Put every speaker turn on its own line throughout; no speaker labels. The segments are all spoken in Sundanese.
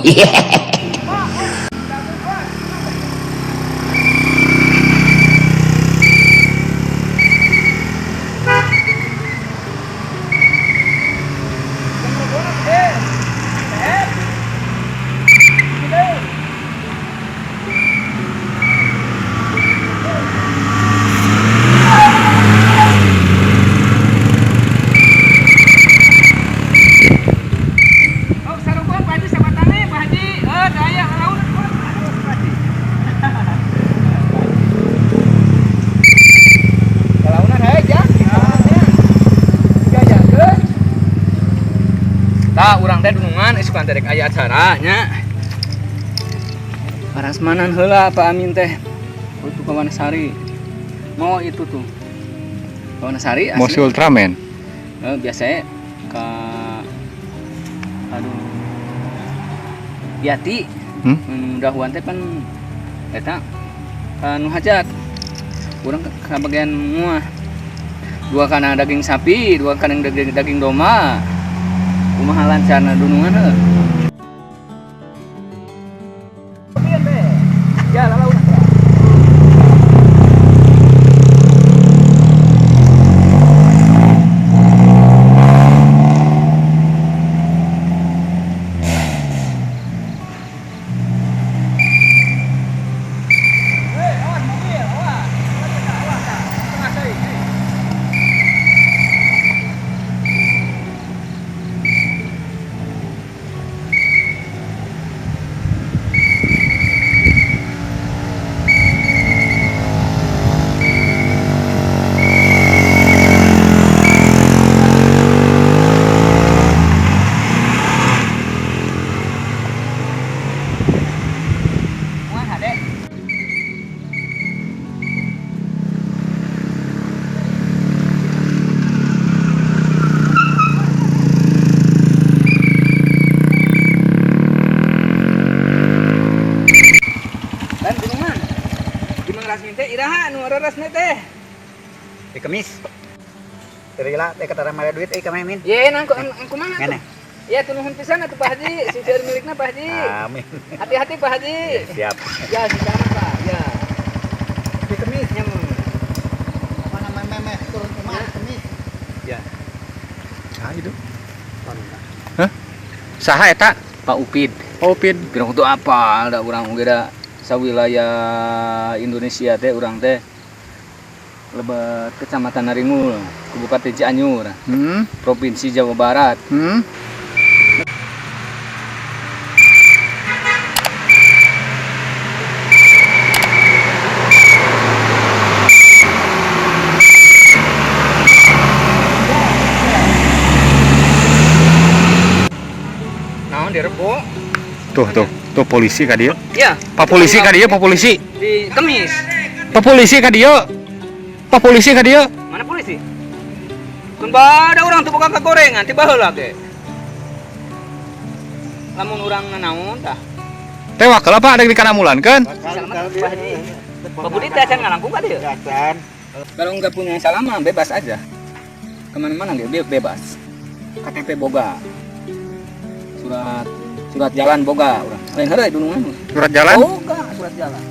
Oh, sarupun Pak Haji sabatane Pak Haji. Eh, daya laun. Kalaunan hae jang. Gajakeun. Tah urang teh dunungan isukan teh rek aya acara nya. Parasmanan heula Pak Amin teh. Untuk ke Wanasari. Mau itu tuh. Ke Wanasari
Mau si
asli.
Ultraman.
Eh, biasanya ke aduh Yati. Dahuan teh pan eta ka nu hajat urang ke bagian muah dua kana daging sapi, dua kana daging domba, kumaha lancarna dunungan heuh. Ya, lalu. Hei, awas mobil, awas. Awas, tengah saya. Hei. Wah, hade. Dan gunungan. Di Mang Rasmin teh iraha nu raresna teh?
Di kemis. Terila teh ketara mare duit euy ka Min.
Ye, nang kumaha tuh?
Ngene.
Ya, tunuhun pisan atuh Pak Haji, si seueur milikna Pak Haji.
Amin.
Hati-hati Pak Haji.
Siap.
Ya, si sama Pak. Ya.
Di kemis.
Nyem.
Apa nama memeh turun rumah kemis.
Ya.
Saha itu? Hah? Saha eta?
Pak Upid.
Pak Upid.
Pirang kudu apal da urang oge da sawilayah Indonesia teh urang teh lebet Kecamatan Naringgul, Kabupaten Cianjur, Provinsi Jawa Barat. Naon direbo?
Tuh, tuh, tuh polisi ka dieu.
Ya.
Pak polisi ka dieu, Pak polisi.
Di Kemis.
Pak polisi ka dieu. Pak polisi ka dieu.
Mana polisi? Kun bada urang teu boga kagorengan ti baheula ge. Lamun urang nanaon tah?
Teh wakil apa ada di kanamulankeun?
Selamat Pak Haji. Pak Budi teh acan ngalangkung ka dieu.
Acan.
Kalau nggak punya salam mah bebas aja. Kemana-mana nggak bebas. KTP boga. Surat surat jalan boga urang. Lain heureuy dunungan.
Surat jalan?
Boga surat jalan.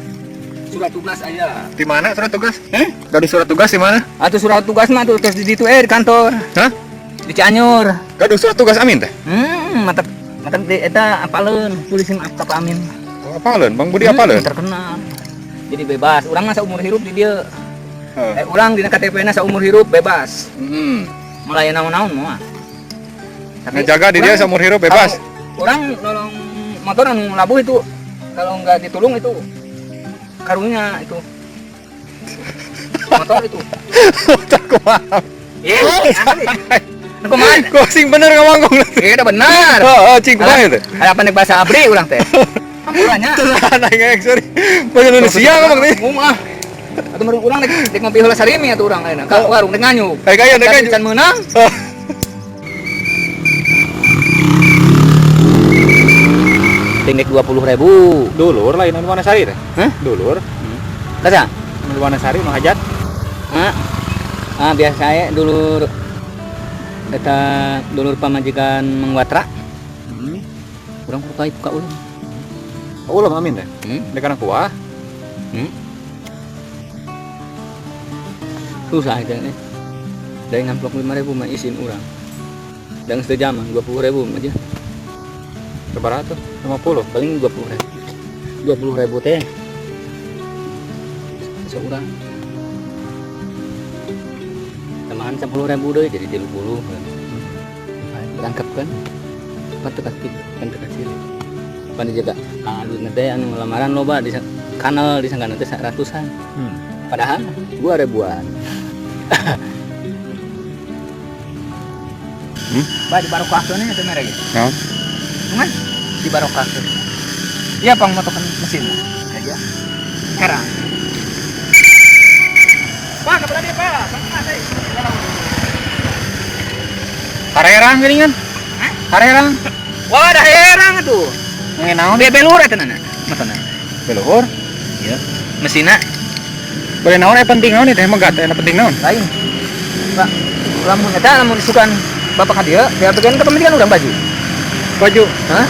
Surat tugas aja.
Di mana surat tugas?
Heh?
Dari surat tugas di mana?
Atuh surat tugas mah tuh terus di ditu di kantor.
Hah?
Di Cianjur.
Gaduh surat tugas Amin teh?
Mantap. Mantap di eta apaleun, polisi mah ka Amin.
Oh, apaleun? Bang Budi apaleun?
Terkenal. Jadi bebas. Urang mah saumur hirup di dieu.
Heeh.
Urang dina KTP na saumur hirup bebas. Mulai naon-naon mah. Tapi
Ngejaga di dia
urang-
seumur hirup bebas.
Kalau urang nolong motor anu labuh itu kalau nggak ditulung itu karunya itu motor itu.
Motor kumaha?
Iya, asli. Nu kumaha?
Kok sing bener ngomong?
Iya, udah benar.
Oh, oh, cing kumaha itu?
Ada pendek bahasa abri urang teh. Ampurannya.
Telan aing sorry. Bahasa Indonesia ngomong teh.
Ngomong ah. Atuh meureun urang rek ngopi heula sarimi atuh urang ayeuna. Ka warung rek nganyuk.
Rek aya rek nganyuk.
Can meunang.
Oh.
Tinggal 20.000.
Dulur lain anu Wanasari teh.
Hah?
Dulur.
Kaca?
Anu Wanasari nu hajat.
Hah? Ah, biasa ya dulur eta dulur pamajikan Mang Watra. Urang kudu ka ulun.
Ulah amin teh.
Hmm?
Dek kana kuah.
Hmm? Susah itu nih. Dari ngamplok 5.000 mah isin urang. Dan sejaman 20.000 aja.
Sabaraha tuh? 50.
Paling 20.000. 20.000 teh. Seorang. Tambahan 10.000 deui jadi 30. Berangkap kan? Pan teu kacil, pan teu kacil. Pan dijaga. Ah, duitna teh anu lamaran loba di kanal di sangkana teh ratusan. Padahal 2.000-an.
Ba di barokahkeun nya teh mere ge.
Naon?
Cuman di barokahkeun. Iya pang motokan mesin. Aja. Herang. Pak, kabar dia, Pak. Pak, teh.
Harerang geuningan.
Hah?
Harerang.
Wah, dah herang atuh.
Nge naon?
Belur eta nana. Matana.
Beluhur.
Iya. Mesinna
Boleh naon eh penting naon teh megat eh penting naon?
Lain. Pak, lamun eta lamun isukan bapak ka dieu, dia bagian ke pemilihan urang baju.
Baju.
Hah?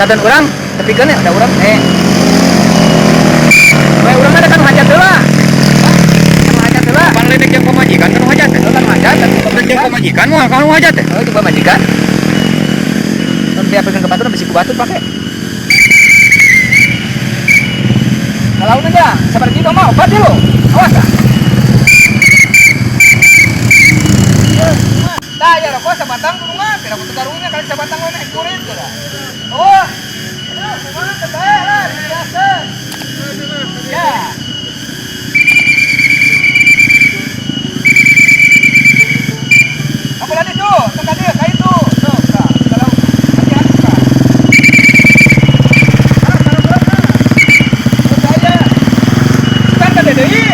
Katan urang, tapi kan ada urang eh. Bae urang ada kan hajat heula. Kan hajat heula.
Pan ledek jeung pamajikan kan hajat teh.
Kan hajat, kan
Ledek jeung pamajikan moal kan hajat teh.
Oh, coba majikan. Kan dia pegang ke batur bisi ku batur pake. Kalau udah, sabar gitu mau, obat lo. Awas ah. Tah ya rokok sabatang tulungan, pira ku tegarungnya kali sabatang we naik kurit geura. Oh. Aduh, kumaha teh bae lah, biasa. Ya. Apa lagi tuh? Tengah dia kayak itu. Tuh, kak. Kalau hati-hati kak. Ah, kalau berapa? Percaya. Bukan kata deui.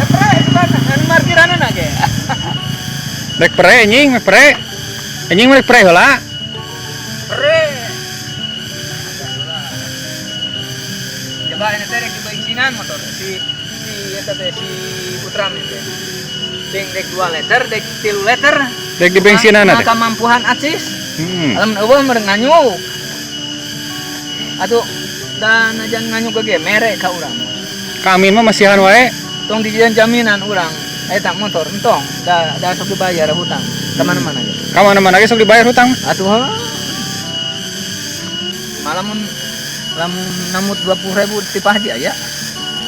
Epre bukan anu markiranna ge.
Rek pre anjing, rek pre. Anjing rek pre heula.
Pre. Coba ini teh rek dibensinan motor si si eta teh si Putram teh. Sing dek 2 liter, dek 3 liter.
Dek dibensinan teh.
Kemampuan acis. Lamun eueuh meureun nganyuk. Atuh dan aja nganyuk ge mere ka urang.
Ka Amin mah masihan wae.
Tong dijieun jaminan urang. Eta motor entong da da sok dibayar hutang. Ka mana-mana ge.
Ka mana-mana ge sok dibayar hutang.
Atuh heuh. Malah mun lamun namut 20.000 ti Pak Haji aya.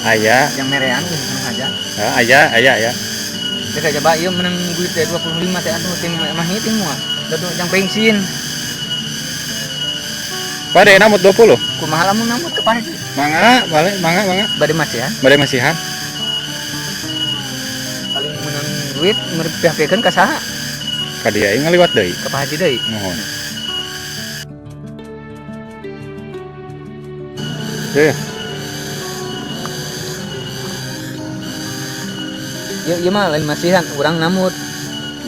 Aya.
Yang merean geus aja.
Aya, aya, aya.
Dek coba ieu menang duit teh 25 teh atuh ting mah ting moal. Da tuh jang bensin.
Bade namut 20.
Kumaha lamun namut ke Pak Haji?
Mangga, balik, mangga, mangga.
Bade masihan.
Bade masihan.
Paling menang duit merpihak-pihakkeun ka saha?
Ka dieu ngaliwat deui.
Ka Pak Haji deui.
Nuhun. Ya.
Ieu ieu mah lain masihan, urang namut.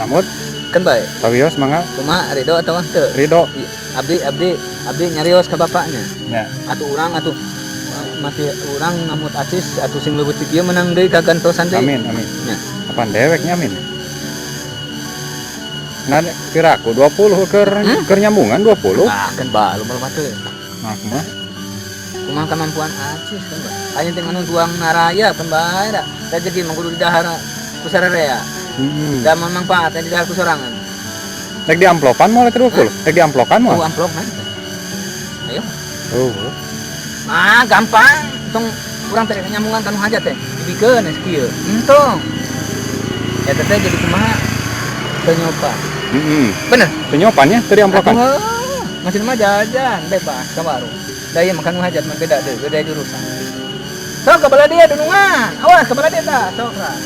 Namut?
Kan bae.
Sawios mangga.
Kumaha ridho atawa henteu?
Ridho.
Abdi abdi abdi nyarios ka bapaknya.
Ya.
Atuh urang atuh masih urang namut acis atuh sing leuwih ti kieu menang deui kagantosan deui.
Amin, amin.
Nya.
Kapan deweknya amin? Nah, piraku 20 keur keur nyambungan 20.
Ah, kan bae lu mah teu.
Nah, kumaha?
Kumaha kemampuan acis kan bae. Aya teh anu tuang naraya kan bae da. Rezeki mah kudu didahar ku sararea.
Heeh.
Da manfaat didahar ku sorangan.
Rek diamplopan moal ke 20? Rek diamplokan moal?
Oh, amplop kan. Ayo.
Oh.
Ah, gampang. Tong urang teh nyambungan kanu hajat teh. Dibikeun geus kieu. Entong. Eta teh jadi kumaha? Teu nyoba.
Heeh.
Bener.
Teu nyopan nya, teu diamplokan.
Masih mah jajan bebas ka warung. Da ieu mah kanu hajat mah beda deui, beda jurusan. Sok ka bala dia dunungan. Awas ka bala dia tah, sok lah.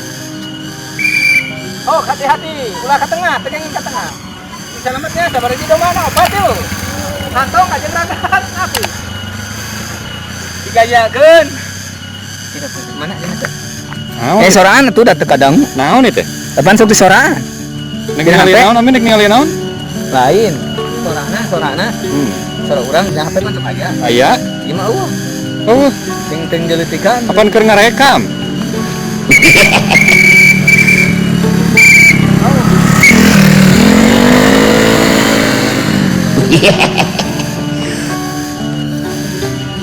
Oh, hati-hati, ulah ka tengah, tegangin ka tengah. Selamatnya sabar aja dong mana obat yuk. Kantong aja ragat api. Digayakeun. Tidak mana ini teh?
Naon?
Soraan atuh da teu kadang.
Naon ieu teh?
Apaan sok di soraan?
Nek ningali naon, amin nek ningali naon?
Lain. Sorana, sorana. Sora urang jangan HP mah sok aya.
Aya.
Ieu mah eueuh.
Eueuh.
Ting ting jelitikan.
Apaan keur ngarekam?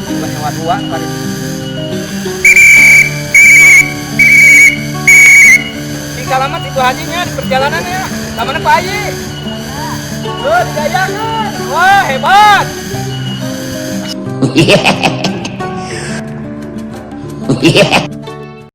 Banyak
Dua kali. Sing salamat itu hajinya di perjalanan ya. Namanya Pak Haji. Oh, didayakan. Wah, hebat.